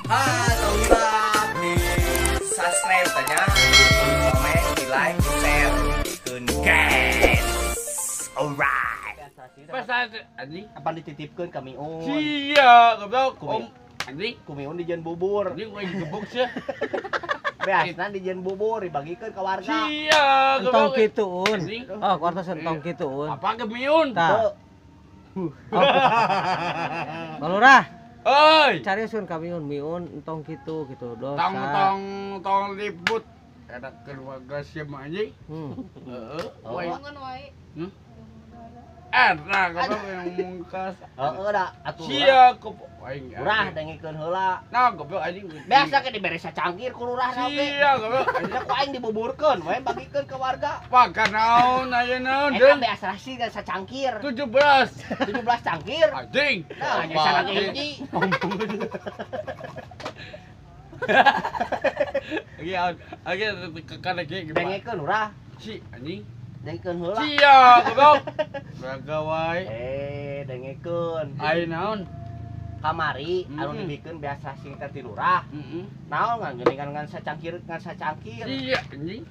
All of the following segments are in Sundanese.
Ah, tong di subscribe tanya, di komen, di like, di share, dikeun guys. Alright. Pas anjing apa dititipkeun ka Miun? Sia, goblok. Om anjing ku Miun dijieun bubur. Anjing gua gebuk sia. Beasna dijieun bubur dibagikeun ka warga. Sia, goblok. Entong kitu un. Oh, kuartos entong kitu un. Apa ke Miun? Tah. Balurah. Oi. Cari sun ka Miun, Miun entong kitu gitu dosa. Tong tong tong ribut. Ada keluarga sia mah anjing. Heeh. Omongan wae. Eta goblok yang mungkas. Heeh da atuh. Sia goblok aing. Lurah dengikeun heula. Nah goblok anjing. Biasa ke dibere sacangkir ku lurah oge. Sia goblok. Anjing ku aing dibuburkeun we bagikeun ke warga. Pakan naon aya naon deui. Eta beas rasi kan sacangkir. 17. 17 cangkir. Anjing. Nah, nya sareng hiji. Oke, oke kana ge dengikeun lurah. Si anjing. Dengikeun heula. Sia goblok. Raga wae. Dengikeun. Ai naon? Kamari anu dibikeun biasa sing teh ti lurah. Heeh. Naon ngan geuningan ngan sacangkir ngan sacangkir. Iya anjing.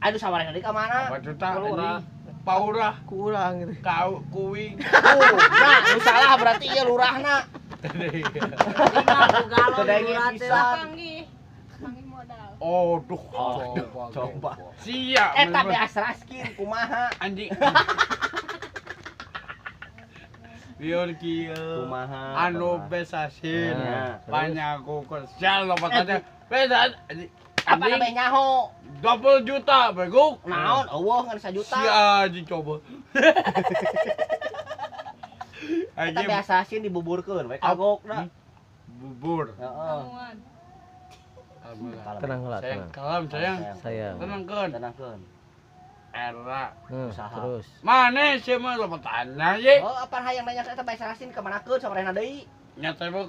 Aduh sawareh deui ka mana? Apa juta anjing? Paurah kurang gitu. Kau kuing. Nah, nu salah berarti ieu lurahna. Ku galon lurah teh panggih. Panggih modal. Oh, duh, coba. Sia. Eta beas raskin kumaha anjing. Biar kieu kumaha anu besasin banyak ku kerja lo patanya besan apa namanya nyaho double juta beguk naon eueuh ngan sajuta si anjing coba. Eta beas raskin dibuburkeun we kagokna bubur. Heeh. Tenang lah, sayang, kalem sayang. Sayang. Tenangkeun. Tenangkeun. Era. Usaha. Terus. Mane sih mah lo tanya ye. Oh, apa hayang nanya eta bae sarasin ka manakeun sabarehna deui? Nya teh buk.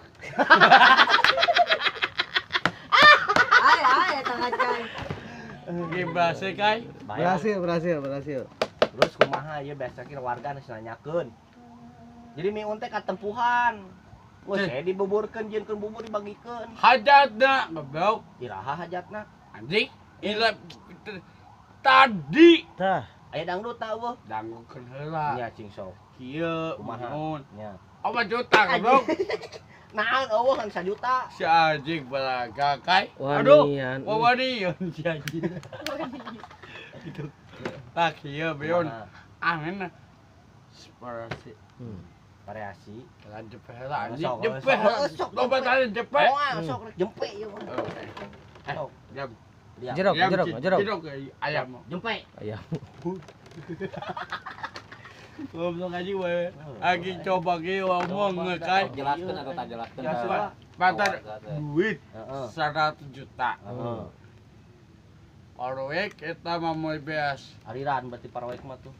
Ay ay eta ngacan. Ge berhasil kai. Berhasil, berhasil, berhasil. Terus kumaha ieu biasa kira warga geus nanyakeun. Jadi Miun teh katempuhan. Wah, saya dibuburkeun jieunkeun bubur dibagikeun. Hajatna goblok. Iraha hajatna? Anjing, ila tadi. Tah, aya dangdut ta eueuh? Dangdutkeun heula. Nya cing sok. Kieu kumaha? Nya. Apa juta goblok? Naon eueuh ngan sajuta. Si anjing balaga kai. Aduh, wawanian si anjing. Gitu. Tah kieu beun. Angeun. Separasi. Variasi. Lah jepeh lah anjing. Jepeh. Loba tadi jepeh. Oh, sok rek jempe ieu mah. Sok. Jam. Jerok, jerok, jerok. Jerok ayam. Jempe. Ayam. Goblok anjing we. Lagi coba ge ngomong kai. Jelaskeun atau tak jelaskeun? Patar duit 100 juta. Heeh. Proyek eta mah moal beas. Aliran berarti proyek mah tuh.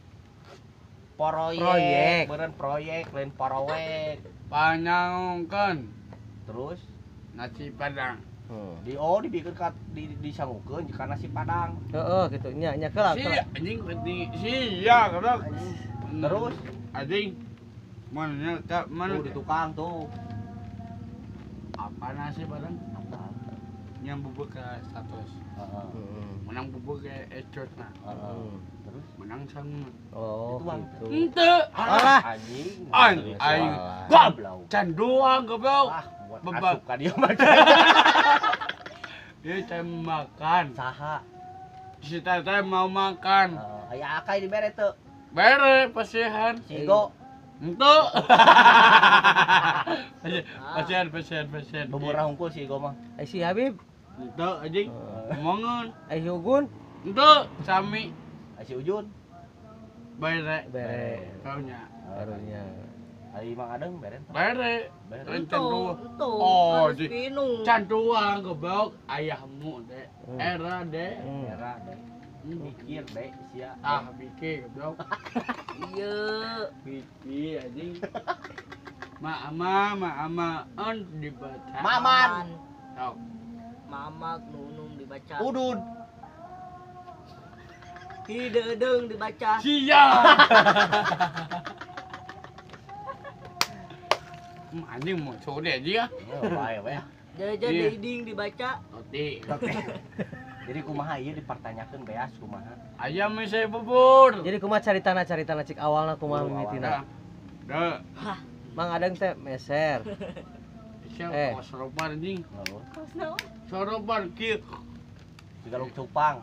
Proyek, beureun proyek, lain proyek. Panyaungkeun. Terus nasi padang. Di oh dibikeun ka di disangukeun ka nasi padang. Heeh kitu nya nya keula. Si anjing sia goblok. Terus anjing mana ka mana tuh di tukang tuh. Apa nasi padang? Apa? Yang bubur ke 100. Heeh. Menang bubur ke ecotna. Heeh. Terus menang sangu. Oh, gitu. Henteu. Alah anjing. Aing goblok. Can doang goblok. Ah, buat asup ka dieu mah. Ieu can makan. Saha? Si teteh mau makan. Aya akai dibere teu? Bere pasihan. Sigo. Henteu. Pasihan, pasihan, pasihan. Bubur hungkul sigo mah. Ai si Habib. Henteu anjing. Omongan. Ai si Ugun. Henteu, sami. Ai si Ujun. Bere. Bere. Taunya. Barunya. Ai Mang Adeng bere. Bere. Bere. Oh, can doang goblok ayahmu dek. Era dek. Era dek. Mikir dek sia. Ah, mikir goblok. Iya. Mikir anjing. Ma ama on dibaca. Maman. Sok. Mamak nunung dibaca. Udud. Hideudeng dibaca. Sia. Anjing mau code aja ya. Bae we. Jajan deiding dibaca. Toti. Jadi kumaha ieu dipertanyakeun beas kumaha? Ayam mese bubur. Jadi kumaha caritana cik awalna kumaha mimitina? Da. Mang Adeng teh meser. Eh, soropan anjing. Soropan kieu. Siga cupang.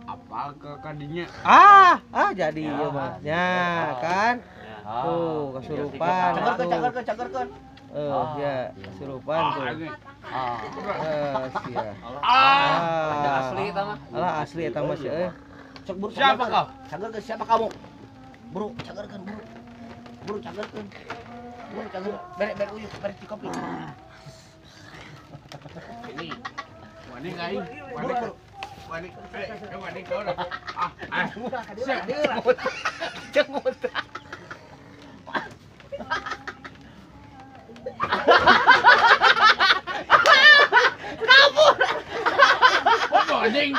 Apa ke kadinya? Ah, jadi ieu mah. Ya, kan? Tuh, kesurupan. Cagerkeun, cagerkeun. Ya, kesurupan tuh. Sia. Asli eta mah. Alah asli eta mah sih euy. Siapa kau? Cagerkeun siapa kamu? Bro, cagerkeun, bro. Bro, cagerkeun. Bro, cager. Bere uyuh, bere di kopi. Ini. Wani aing. Wani. Wani, wani kau. Ah, ah. Cengut. Kabur. Bodoh anjing.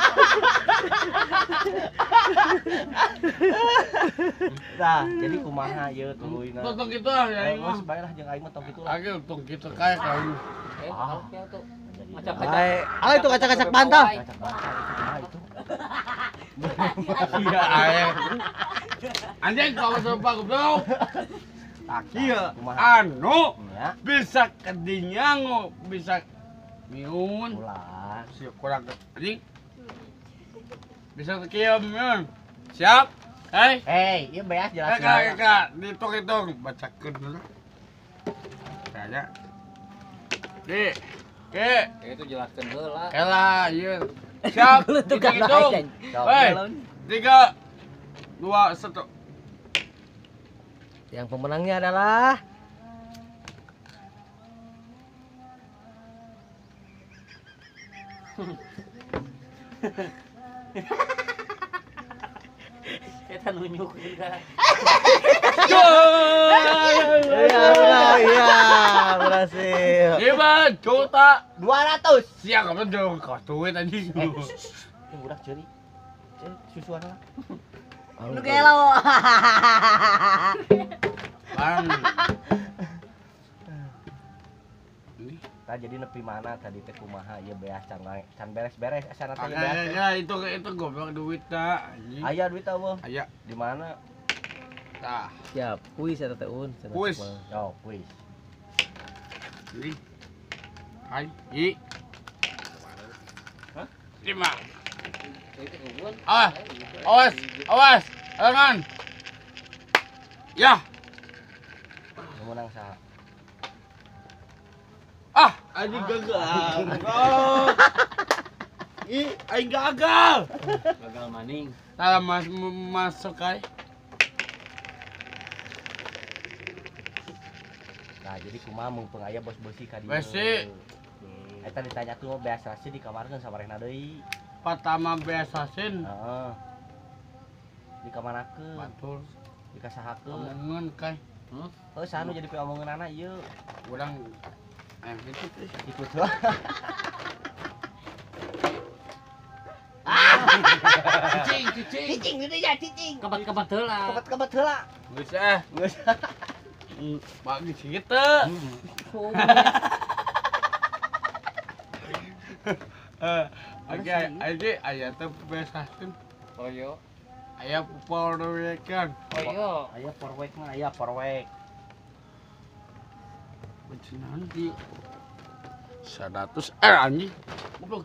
Nah, jadi kumaha ieu tuluyna. Tong kitu ah ya aing mah. Geus bae lah jeung aing mah tong kitu lah. Agil tong kitu kae kayu. Tuh. Alah itu kacak-kacak bantal. Kacak bantal itu kumaha itu? Iya aing. Anjing kau serba goblok. Kieu anu bisa kedinyango bisa miun. Ulah. Siap kurang anjing. Bisa kieu miun. Siap? Hei. Hei, ieu beas jelas. Kak, dihitung-hitung, bacakeun dulu. Kayaknya. Di. Ke. Itu jelaskeun heula. Kela, ieu. Siap. Hitung. Hei. 3 2 1. Yang pemenangnya adalah Eta nunjuk juga. Iya, berhasil. 5 juta 200. Siap, kamu jauh kau duit anjing. Ini budak ceri. Susuan lah. Lu gelo. Bang. Tah jadi nepi mana tadi teh kumaha ieu beas can can beres-beres asana teh beas. Ya itu goblok duit ta anjing. Aya duit eueuh. Aya. Di mana? Tah. Siap, kuis eta teh un. Kuis. Yo, kuis. Ini. Hai, i. Hah? 5. Awas, awas, awas, lengan. Ya. Menang saha? Ah, anjing gagal. Ih, aing gagal. Gagal maning. Salah masuk ai. Nah, jadi kumaha mumpung aya bos beusi ka dieu. Besi. Eta ditanya tuh beas rasi di kamarkeun sabarehna deui. Pertama beas asin. Heeh. Di kamanakeun? Batur. Di kasahakeun. Omongan kai. Heuh, saha nu jadi piomongeunana ieu? Urang ayam itu ikut lah. Cicing, cicing. Cicing di dinya cicing. Kebat-kebat heula. Kebat-kebat heula. Geus ah. Geus. Bagus gitu. Oke, aja aya teh besasin. Oh iya. Aya porwekan. Oh iya. Aya porwek mah aya porwek. Bencinan di 100 anjing. Goblok.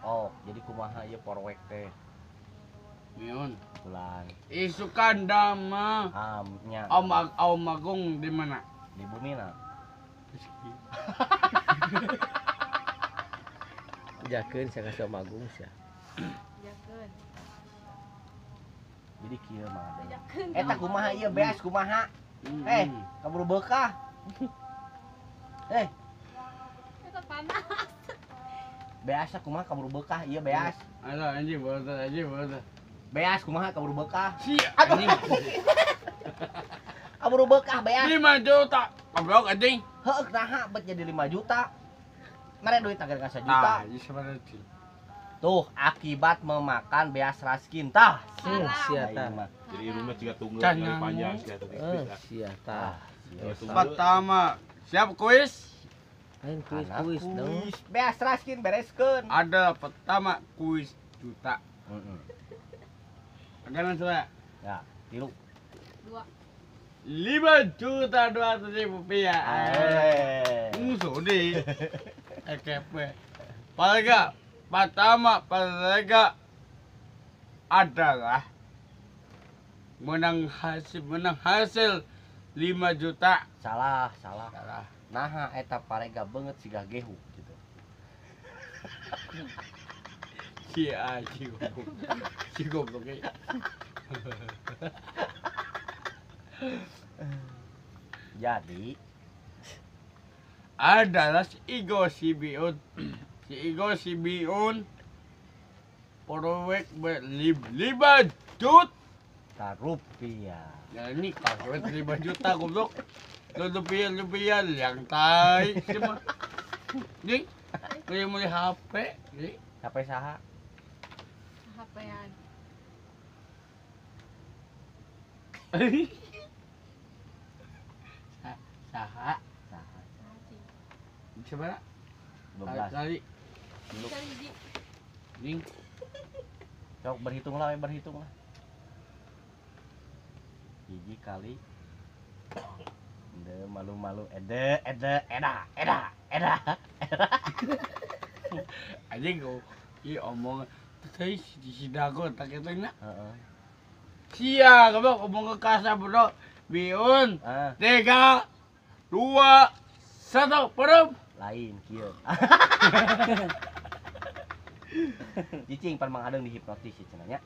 Oh, jadi kumaha ieu porwek teh? Miun. Bulan. Isukan dama. Nya. Om Agung di mana? Di bumi na. Jakeun sia ka Om Agung sia. Jakeun. Jadi kieu mah ada. Eta kumaha ieu beas kumaha? Eh, kaburu beukah. Eh. Eta panas. Beas kumaha kaburu beukah ieu beas. Aduh anjing bodoh anjing bodoh. Beas kumaha kaburu beukah. Sia anjing. Kaburu beukah beas. 5 juta. Goblok anjing. Heuh naha bet jadi 5 juta. Mere duit agar ka 1 juta. Ah, ieu sebenarnya. Tuh akibat memakan beas raskin tah. Sia tah. Jadi rumah juga tunggu panjang sia teh. Sia tah. Pertama, siap kuis? Lain kuis dong. Beas raskin bereskeun. Ada pertama kuis juta. Heeh. Anggaran sudah. Ya, 3. 2. 5.200.000 rupiah. Musuh deh. EKP. Paling pertama paling adalah menang hasil 5 juta. Salah. Nah, eta parega banget siga gehu gitu. Si anjing. Si goblok. Jadi adalah si Igo Sibiun. Si Igo Sibiun proyek 5 juta rupiah. Ya ini kalau 5 juta goblok. Rupiah yang tai cuma. Nih, beli mulai HP, nih. HP saha? HP-an. Saha? Saha. Coba 12 kali. Ning. Sok berhitunglah, berhitunglah. Hiji kali. Ende malu-malu ede ede eda eda eda. Anjing kok ieu omong teh si dago tak kitu nya. Heeh. Sia goblok omong ke kasar bro. Biun. 3 2 1 perem. Lain kieu. Cicing pan Mang Adeng dihipnotis ya cenah nya.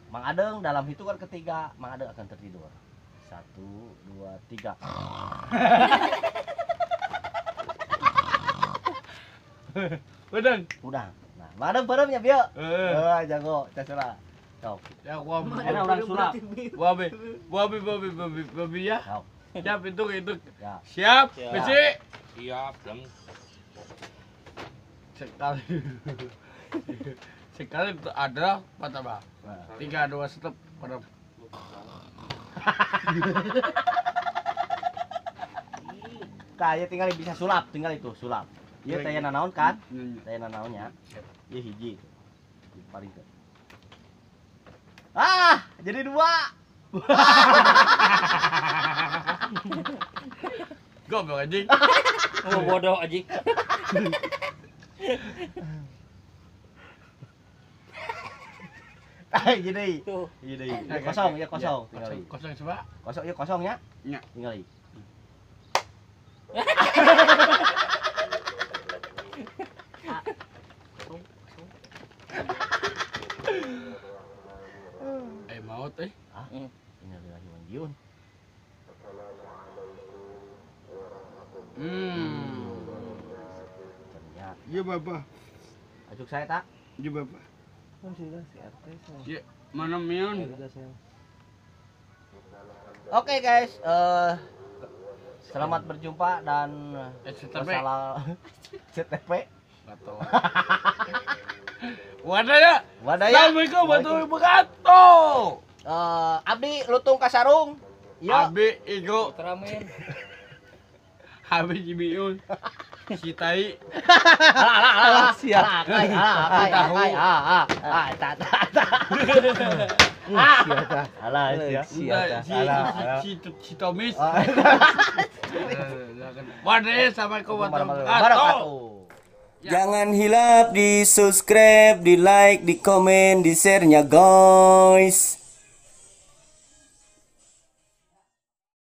Mang Adeng dalam hitungan ketiga Mang Adeng akan tertidur. 1 2 3. Udang. Udang. Nah, Mang Adeng perem nya bieu. Heeh, jago casura. Sok. Ya gua enak urang sulap. Babi babi babi babi babi ya. Siap itu itu. Ya. Siap, besi. Siap, dong. Sekali. Sekali itu adalah pertama. 3 2 1 perem. Tah, ya tinggal bisa sulap, tinggal itu sulap. Ieu teh nanaon kan? Teh nanaonnya. Ieu hiji. Paling ke. Ah, jadi 2. Goblok anjing. Oh, bodoh anjing. Ah, gini. Gini. Kosong, ya kosong. Tinggal. Kosong coba. Kosong, ya kosongnya. Nya. Tinggal. Maut eh. Ah. Innalillahi wa inna. Ternyata. Iya bapak. Ajuk saya tak? Iya bapak. Oh sudah si RT. Iya, mana mion? Oke guys, selamat berjumpa dan SCTP. CTP. Atau. Wadaya. Wadaya. Assalamualaikum warahmatullahi wabarakatuh. Abdi lutung kasarung. Iya. Abi Igo. Ultraman. Abi Jibiun. Si tai. Alah alah alah. Siap. Alah alah alah alah ah ta ta ta. Siap. Alah siap. Siap. Si Tomis. Wadaya assalamualaikum warahmatullahi wabarakatuh. Jangan hilap di subscribe, di like, di komen, di share-nya guys.